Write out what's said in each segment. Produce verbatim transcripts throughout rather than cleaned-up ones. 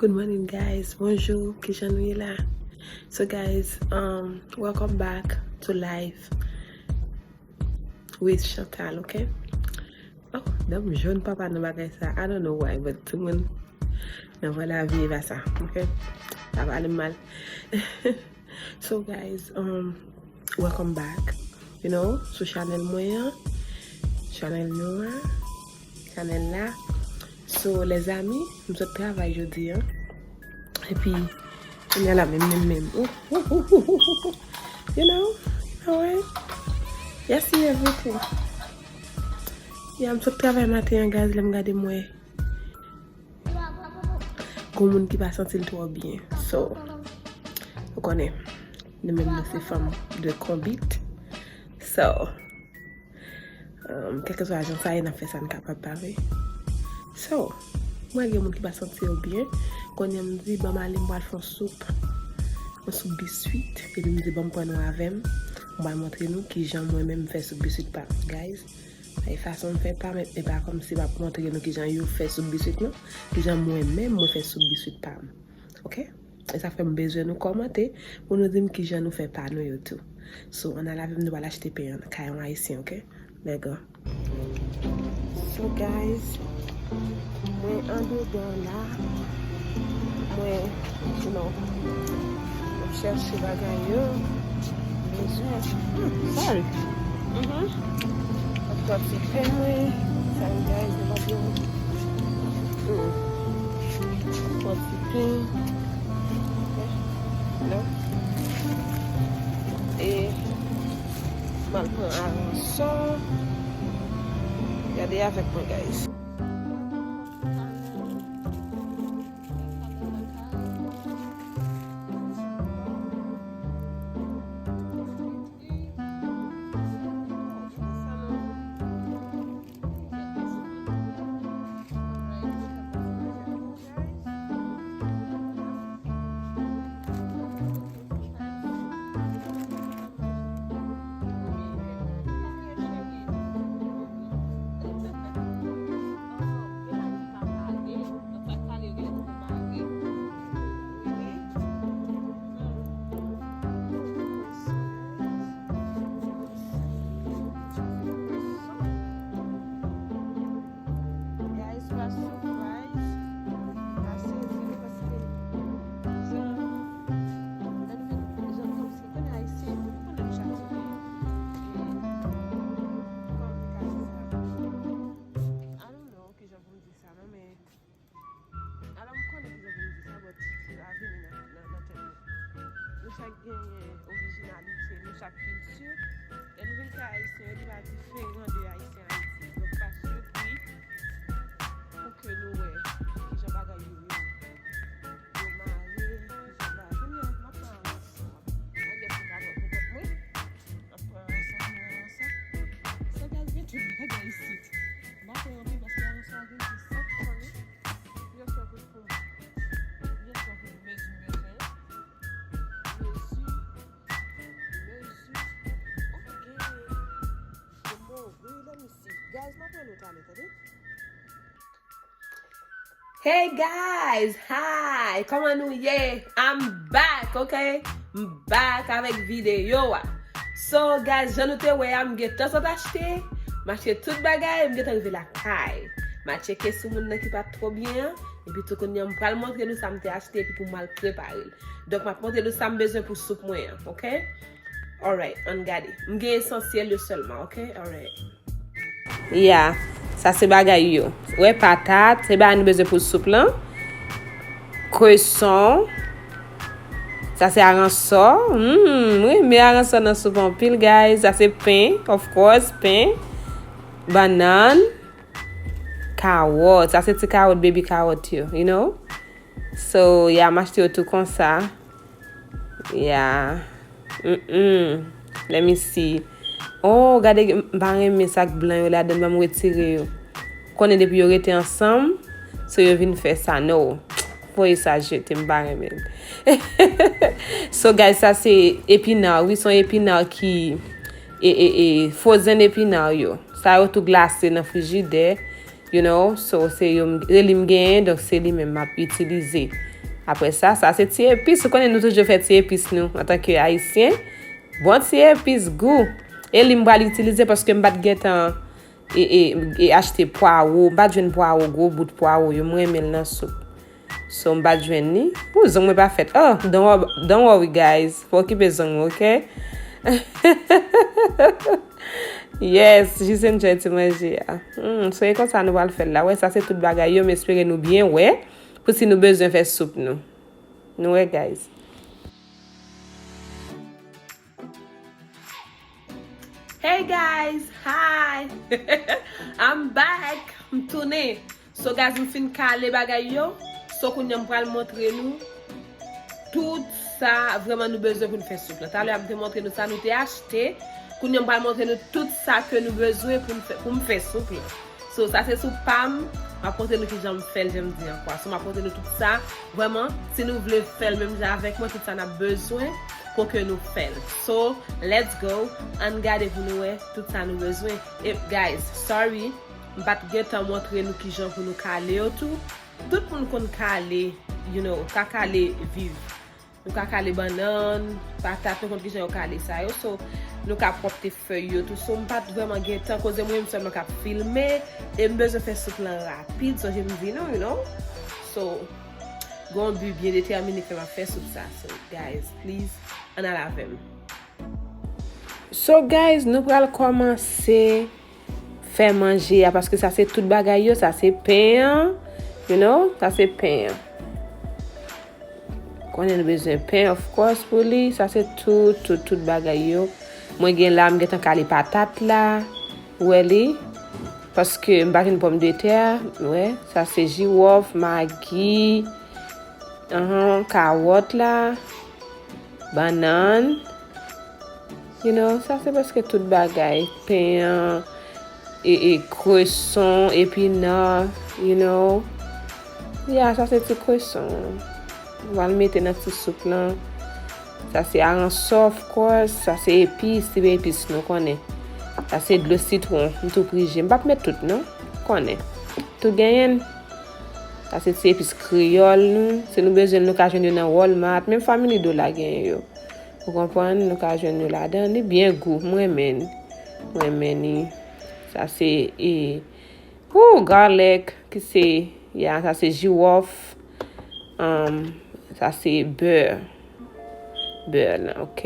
Good morning, guys. Bonjou, kijan nou ye la? So, guys, um, welcome back to life with Chantal, ok? Oh, dan m jwenn papa nan bagay sa. I don't know why, but tout moun nan vwa lavi e pa sa, ok? Pa pale m mal. So, guys, um, welcome back. You know, sou chanèl mwen an, chanèl nou an, chanèl la. So, lèzanmi, m sot travay jodi an. Epi, kounye a la menm, menm, menm. Ou, ou, ou, ou, ou, ou. You know? Alright. Y'all see everything. Yeah, m sot travay maten an, guys, lè m gade m wè gon moun ki pa santi l twò byen. So, ou konnen, nou menm nou se fanm de konbit. So, um, kèlkeswa jan sa ye, n ap fè sa n kapab, pa vre? So, mwen gen moun ki pa santi yo byen. Kounye a m di, ban m ale, m pral fè yon soup. Yon soup biswit. Epi m di, ban m pran nou avè m. M pral montre nou kijan mwen menm m fè soup biswit pa m, guys. E fason m fè pa m, e pa kòmsi m ap montre nou kijan yo fè soup biswit, non. Kijan mwen menm, mwen fè soup biswit pa m. Ok? E sa fè m bezwen nou kòmante pou nou di m kijan nou fè pa nou yo tou. So, ann al avè m, nou pral achte pen an kay yon ayisyen, ok? Let's go. So, guys, mwen andedan la, mwen, you know, m ap chèche bagay yo. Bezwen. Hmm, sorry. Mhm. Ap pran ti pen mwen. Sorry, guys, nou pa byen. Hmm. Pran ti pen. Ok. Non. E m al pran aransò. Gade avèk mwen, guys. Guys, pa surprise. Pa sezi nou paske jan, jan kòmsi konnen ayisyen, nou konnen nou chak ti jan. Kòm ka di sa. I don't know kijan pou m di sa, non, men alò, m konnen kijan pou m di sa, but li pa vini nan, nan, nan tèt mwen. Nou chak genyen orijinalite, nou chak kilti. Lè nou vin kay ayisyen yo, li pa diferan de ayisyen Ayiti. Donk, pa sipri pou ke nou wè kijan bagay yo, yo, yo mare, kijan bagay. Kounye a, m ap pran ansanm. I guess m ka dwòl pou kont mwen. M ap pran ansanm, pran ansanm. So, guys, gen tout bagay isit. M pa pran anpil paske ansanm gen di sèt kòne. Yo fè pou, pou, yo fè pou mezi m bezwen. Mezi, mezi. Oh, gen de move, let me see. Guys, m ap wè nou talè, tande? Hey guys, hi, kòman nou ye? I'm back, ok? M back avèk videyo a. So, guys, jan nou te wè a, m gentan sot achte. M achte tout bagay, m gentan rive lakay. M al tcheke sou moun nan ki pa t twò byen an. Epi tou kounye a, m pral montre nou sa m te achte epi pou m al prepare l. Donk, m ap montre nou sa m bezwen pou soup mwen an, ok? Alright, ann gade. M gen esansyèl yo sèlman, ok? Alright. Yeah, sa se bagay yo. Wè, patat, se bagay nou bezwen pou soup lan. Kreson. Sa se aransò. Hmm, wi, men aransò nan soup anpil, guys. Sa se pen, of course, pen. Bannann. Kawòt. Sa se ti kawòt, baby kawòt yo, you know? So, yeah, m achte yo tou konsa. Yeah. Mm-mm. Let me see. Oh, gade, m pa renmen sa k blan yo ladan, ban m retire yo. Konnen depi yo rete ansanm, so yo vin fè sa. No. Voye sa jete, m pa renmen l. So, guys, sa se epina, wi, se yon epina ki, e, e, e, frozen epina yo. Sa yo tou glase nan frijidè. You know, so se yo m, se li m genyen, donk se li menm m ap itilize. Apre sa, sa se ti epis. Ou konnen nou toujou fè ti epis nou antanke Ayisyen. Bon ti epis gou. E li m pral itilize paske m pa t gentan e, e, e achte pwawo. M pa t jwenn pwawo, gwo bout pwawo yo. M renmen l nan soup. So, m pa t jwenn li. Pou zong mwen pa fèt. Oh, don't, wor- don't worry, guys. Pa okipe zong mwen, ok? Yes, just enjoy ti manje a. Hmm, so, e konsa nou pral fè l la. Wè, sa se tout bagay yo. M espere nou byen wè. Pou si nou bezwen fè soup nou. Nou wè, guys. Hey guys, hi. I'm back. M tounen. So guys, m fin kale bagay yo. So kounye a m pral montre nou tout sa vrèman nou bezwen pou n fè soup la. Talè a m te montre nou sa nou te achte. Kounye a m pral montre nou tout sa ke nou bezwen pou n fè, pou m fè soup la. So, sa se soup pa m. M ap montre nou kijan m fè l, jan m di an kwa. So, m ap montre nou tout sa. Vrèman, si nou vle fè l menm jan avèk mwen, tout sa n ap bezwen pou ke nou fè l. So, let's go. Ann gade pou nou wè tout sa nou bezwen. E, guys, sorry, m pa t gentan montre nou kijan pou nou kale yo tou. Tout moun konn kale, you know, ka kale viv. Nou ka kale bannann, patat, nou konn kijan yo kale sa yo. So, nou ka pwòpte fèy yo tou. So, m pa t vrèman gen tan, koze mwen menm sèlman k ap filme, e m bezwen fè soup lan rapid, sonje m di nou, you know. So, gon bi byen detèmine k fè m ap fè soup sa. So, guys, please, ann al avè m. So, guys, nou pral kòmanse fè manje a, paske sa se tout bagay yo, sa se pen an, you know, sa se pen an. Konnen nou bezwen pen, of course, pou li, sa se tout, tout, tout bagay yo. Mwen gen la, m gentan kale patat la, ou wè li, paske m pa jwenn pòmdetè, wè, sa se jiwòf, magi, anhan, kawòt la, bannann, you know, sa se prèske tout bagay. Pen an, e, e, kreson, epina, you know. Ya, sa se ti kreson. Ou pral mete nan ti soup lan. Sa se aransò, of course. Sa se epis, ti epis nou konnen. Sa se dlo sitwon, m tou prije. M p ap met tout non, konnen. Tou genyen l. Sa se ti epis kreyòl nou. Si nou bezwen l, nou ka jwenn yo nan Walmart. Menm Family Dollar genyen yo. Ou konprann? Nou ka jwenn yo ladan. Li byen gou. M renmen l. M renmen li. Sa se, e, ou, garlic, ki se, ya, sa se jiwòf. Um, sa se bè. Bè lan, ok?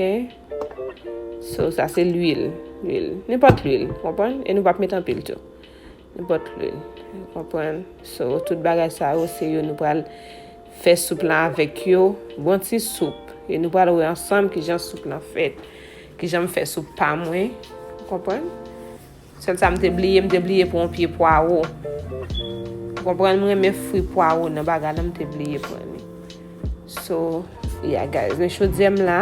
So, sa se lwil. Lwil. Nenpòt lwil. Konprann? E nou p ap met anpil tou. Nenpòt lwil. Ou konprann? So, tout bagay sa yo, se yo nou pral fè soup lan avèk yo. Bon ti soup. E nou pral wè ansanm kijan soup lan fèt. Kijan m fè soup pa mwen. Ou konprann? Sèl sa m te bliye, m te bliye pran yon pye pwawo. Ou konprann? M renmen fwi pwawo nan bagay la, m te bliye pran li. So, yeah, guys. Men chodyè m la.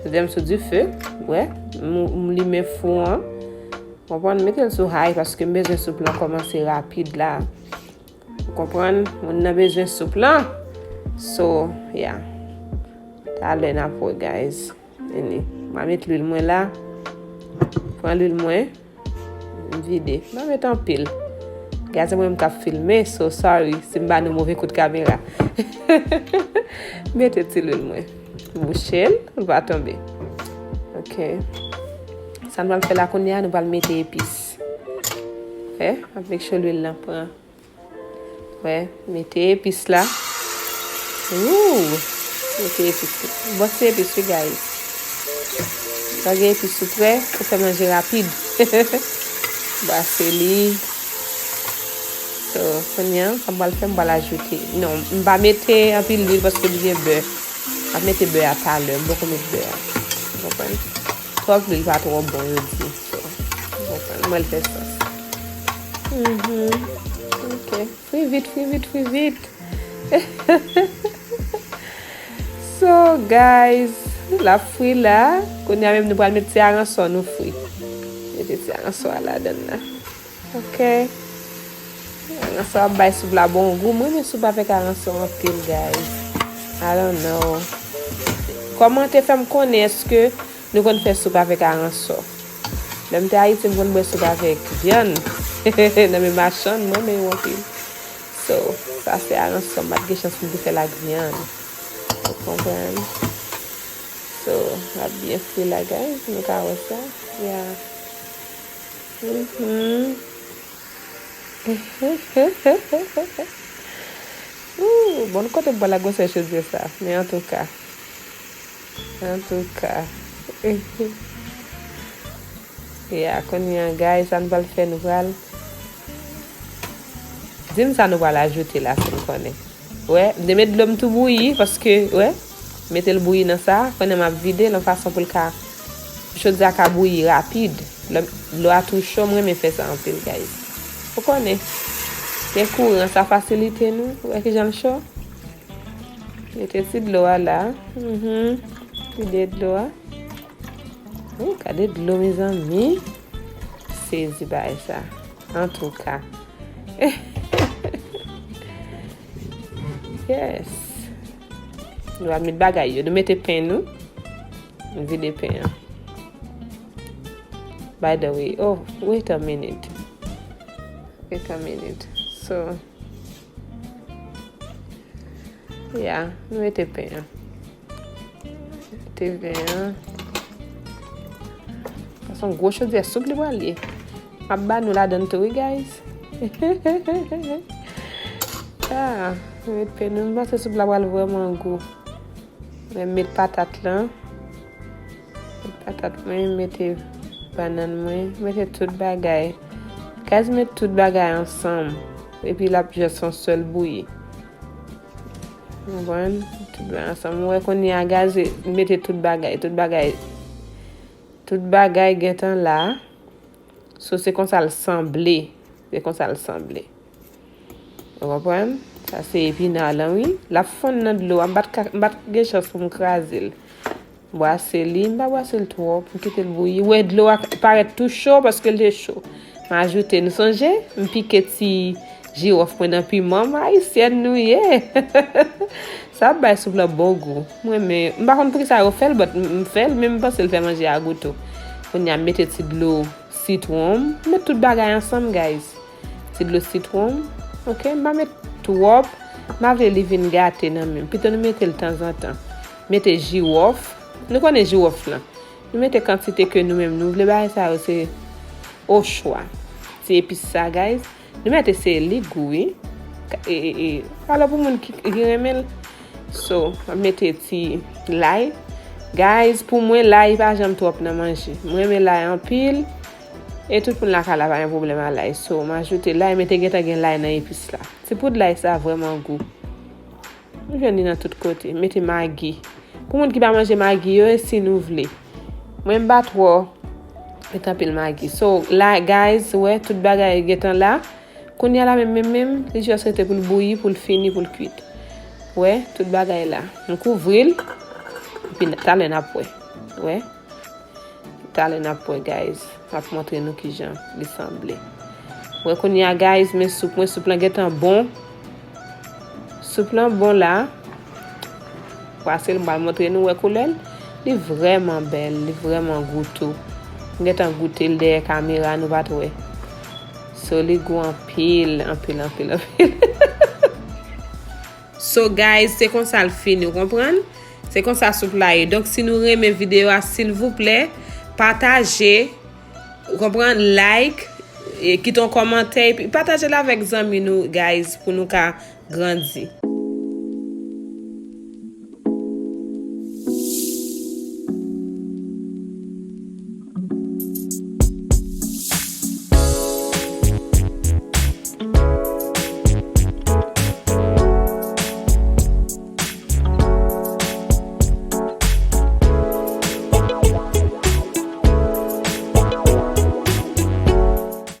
Chodyè m sou dife. Wè, m, m limen fou an. Konprann? Mete l sou high paske m bezwen soup lan kòmanse rapid la. Ou konprann? Moun nan bezwen soup lan. So, yeah. Talè n ap wè, guys. Vini. M a met lwil mwen la. Pran lwil mwen. M vide. M a met anpil. Guys, se mwen menm k ap filme, so sorry si m ba nou move kout kamera. Mete ti lwil mwen. Bouche l, l va tonbe. Ok. Sa n pral fè la kounye a, nou pral mete epis. Wè, ap make sure lwil lan pran. Wè, mete epis la. Ooh, mete epis la. Bon, se epis wi, guys. Lè w gen epis ou prè, ou fè manje rapid. Brase li. So, kounye a, sa m pral fè, m pral ajoute. Non, m pa mete anpil lwil paske m gen bè. M ap mete bè a talè, m poko met bè a. Ou konprann? Twòp lwil pa twò bon, yo di. So, ou konprann? Mwen l fè sans. Mhm. Ok. Fri vit, fri vit, fri vit. So, guys, l ap fri la. Kounye a menm nou pral met ti aransò nou fri. Mete ti aransò a ladann nan. Ok. Aransò ap bay soup la bon gou. Mwen renmen soup avèk aransò anpil, guys. I don't know. Kòmante fè m konnen èske nou konn fè soup avèk aransò. Lè m te Ayiti, m konn bwè soup avèk vyann. Nan men machann, mwen renmen yo anpil. So, sa se aransò m pa t gen chans pou m te fè l ak vyann. Ou konprann? So, l ap byen fri la, guys. Nou ka wè sa. Yeah. Mhm. Ooh, bon, kote m pral ak gwosè chodyè sa. Men antouka. Antouka. Ya, kounye a, guys, sa nou pral fè, nou pral. Di m sa nou pral ajoute la, si n konnen. Wè, m te met dlo m tou bouyi, paske, wè, mete l bouyi nan sa, kounye a m ap vide l yon fason pou l ka, chodyè a ka bouyi rapid. Lè dlo a tou cho, m renmen fè sa anpil, guys. Ou konnen, gen kouran, sa fasilite nou. Wè kijan l cho. Mete ti dlo a la. Mhm. Vide dlo a. Oh, gade dlo, mezanmi. Sezi bagay sa. Antouka. Yes. Nou va met bagay yo. Nou mete pen nou. Nou vide pen an. By the way, oh, wait a minute. Wait a minute. So, yeah, nou mete pen an. Mete pen an. Sa se yon gwo chodyè soup li pral ye. M ap ba nou ladan tou, wi, guys. Ah, nou met pen nou. M panse soup la pral vrèman gou. Mwen met patat lan. Met patat mwen, mete bannann mwen, mete tout bagay. Guys, met tout bagay ansanm. Epi l ap jès yon sèl bouyi. Konprann? Tout bagay ansanm. Ou wè kounye a, guys, mete tout bagay, tout bagay. Tout bagay gentan la. So, se konsa l sanble. Se konsa l sanble. Ou konprann? Sa se epina lan, wi. L ap fonn nan dlo a. M pa t ka, m pa t gen chans pou m kraze l. M bwase li, m pa bwase l twòp. M kite l bouyi. Ou wè dlo a parèt tou cho paske l te cho. M ajoute, nou sonje? M pike ti jiwòf mwen nan piman. M ayisyèn nou ye. Sa ap bay soup la bon gou. M renmen. M pa konn poukisa yo fè l, but m, m fè l, men m panse l fè manje a gou tou. Kounye a, m mete ti dlo sitwon. M met tout bagay ansanm, guys. Ti dlo sitwon. Ok, m pa met twòp. M pa vle li vin gate nan men m. Pito nou mete l tanzantan. Mete jiwòf. Nou konnen jiwòf lan. Nou mete kantite ke nou menm nou vle. Bagay sa yo se o chwa. Ti epis sa, guys. Nou mèt eseye li gou, wi. Ka- E, e, e. Alò pou moun ki, ki renmen l. So, m ap mete ti lay. Guys, pou mwen, lay pa janm twòp nan manje. Mwen renmen lay anpil. E tout moun lakay la pa gen pwoblèm a lay. So, m ajoute lay, men te gentan gen lay nan epis la. Ti poud lay sa vrèman gou. Nou jwenn li nan tout kote. Mete magi. Pou moun ki pa manje magi yo, e si nou vle. Mwen m pa twò met anpil magi. So, la, guys, wè, tout bagay gentan la. Kounye a la menm, menm, menm, li jis rete pou l bouyi, pou l fini, pou l kuit. Wè, tout bagay la. M kouvri l. Epi talè n ap wè. Wè. Talè n ap wè, guys. M ap montre nou kijan li sanble. Wè kounye a, guys, men soup mwen, soup lan gentan bon. Soup lan bon la. Pase l, m pral montre nou, wè koulè l. Li vrèman bèl, li vrèman gou tou. M gentan goute l dèyè kamera, nou pa t wè. So, li gou anpil, anpil, anpil, anpil. So, guys, se konsa l fini, w konprann? Se konsa soup la ye. Donk, si nou renmen videyo a, silvouplè, pataje, w konprann, like, e kite yon kòmantè, epi pataje l avèk zanmi nou, guys, pou nou ka grandi.